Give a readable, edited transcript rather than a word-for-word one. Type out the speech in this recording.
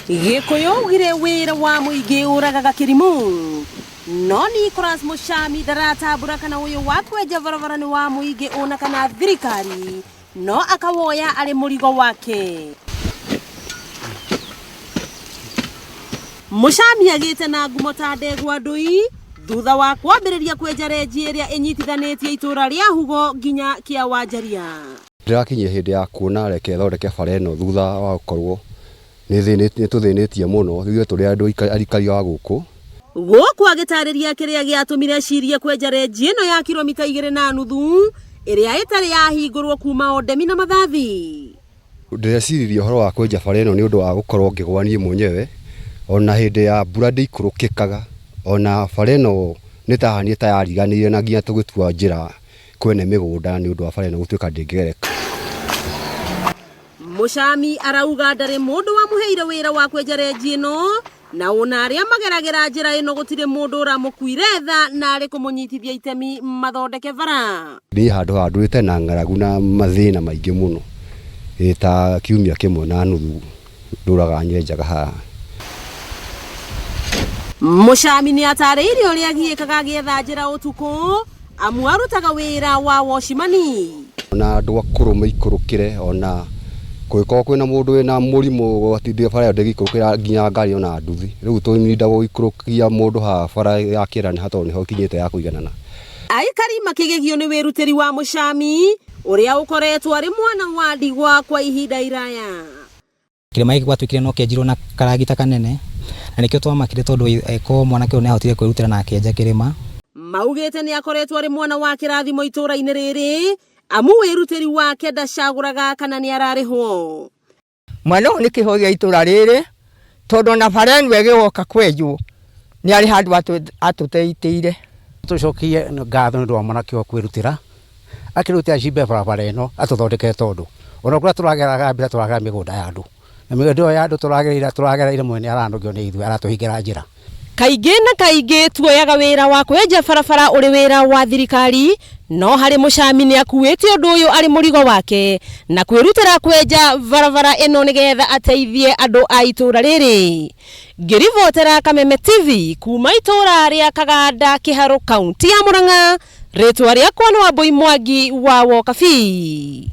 Gĩkũyũ augire wĩra wa mũingĩ ũragaga kĩrimũ. No Nicholas Mũcami ndaratambũra kana ũyũ wa kwenja barabara nĩ wa mũingĩ ona kana thirikari, no akawoya arĩ mũrigo wake. Mũcami agĩte na ngumo ta ndegwa ndũi thutha wa kwambĩrĩria kwenja renji ĩrĩa ĩnyitithanĩtie itũra rĩa Hugo nginya kĩa Wanjaria. Ndĩrakinyire hĩndĩ ya kuona reke thondeke bara ĩno thutha wa gũkorwo nĩ tũthĩnĩtie mũno ithuĩ tũrĩ andũ aikari a gũkũ. Gũkũ agĩtarĩria kĩrĩa gĩatũmire ecirie kwenja renji ĩno ya kilomita 2.5 ĩrĩa ĩtarĩ yahingũrwo kuma Ondemi na Mathathi. Ndĩreciririe ũhoro wa kwenja bara ĩno nĩ ũndũ wa gũkorwo ngĩgwa niĩ mwenyewe, ona hĩndĩ ya mbura ndĩikũrũkĩkaga, ona bara ĩno nĩ ta niĩ ta yariganĩire na nginya tũgĩtua njĩra kwene mĩgũnda nĩ ũndũ wa bara ĩno gũtuĩka ndĩngĩgereka. Mũcami arauga ndarĩ mũndũ wamũheire wĩra wa kwenja renji ĩno na ona arĩa mageragĩra njĩra ĩno gũtirĩ mũndũ ũramũkuire tha na arĩ kũmũnyitithia itemi mathondeke bara. Niĩ handũ haha ndũrĩte na ng'aragu na mathĩna maingĩ mũno, ĩ ta kiumia kĩmwe na nuthu ndũraga nyenjaga haha. Mũcami nĩ atarĩirie ũrĩa agiĩkaga agĩetha njĩra ũtukũ amu arutaga wĩra wa wocimani. Ona andũ akũrũ maikũrũkĩre, ona kũngĩkorwo kwĩna mũndũ wĩna mũrimũ gũgatindĩka bara ĩyo ndĩngĩikũrũkĩra nginya ngari ona nduthi. Rĩu tũninda gũikũrũkia mũndũ haha bara ya kĩerani tondũ nĩho ĩkinyĩte ya kũiganana. Aikari makĩgegio nĩ wĩrutĩri wa Mũcami ũrĩa ũkoretwo arĩ mwana wa ndigwa kwa ihinda iraya. Kĩrĩma gĩkĩ gwatuĩkire no kĩenjirwo na karagita kanene na nĩkĩo twamakire tondũ ko mwanake ũyũ nĩahotire kwĩrutĩra na akĩenja kĩrĩma. Maugĩte nĩ akoretwo arĩ mwana wa kĩrathimo itũũra-inĩ rĩrĩ amu wĩrutĩri wake ndacagũraga kana nĩ ararĩhwo. Mwana ũyũ nĩ kĩheo gĩa itũũra rĩrĩ tondũ ona bara ĩno ĩgĩgoka kwenjwo nĩ arĩ handũ atũteitĩire. Tũcokie ngatho nĩ ũndũ wa mwanake ũyũ kwĩrutĩra akĩrutĩra cimbe barabara ĩno atũthondekere tondũ ona kũrĩa tũrageraga mbere tũragera mĩgũnda ya andũ na mĩgũnda ĩyo ya andũ tũragereire mwene aranogio nĩ ithuĩ aratũhingĩra njĩra. Kaingĩ na kaingĩ tuoyaga wĩra wa kwenja barabara ũrĩ wĩra wa thirikari, no harĩ Mũcami nĩ akuĩte ũndũ ũyũ arĩ mũrigo wake na kwĩrutĩra kwenja barabara ĩno nĩgetha ateithie andũ a itũũra rĩrĩ. Ngĩribotera Kameme TV kuma itũũra rĩa Kaganda, Kĩharũ, kaunti ya Murang'a, rĩtwa rĩakwa nĩ Wambui Mwangi wa Wokabi.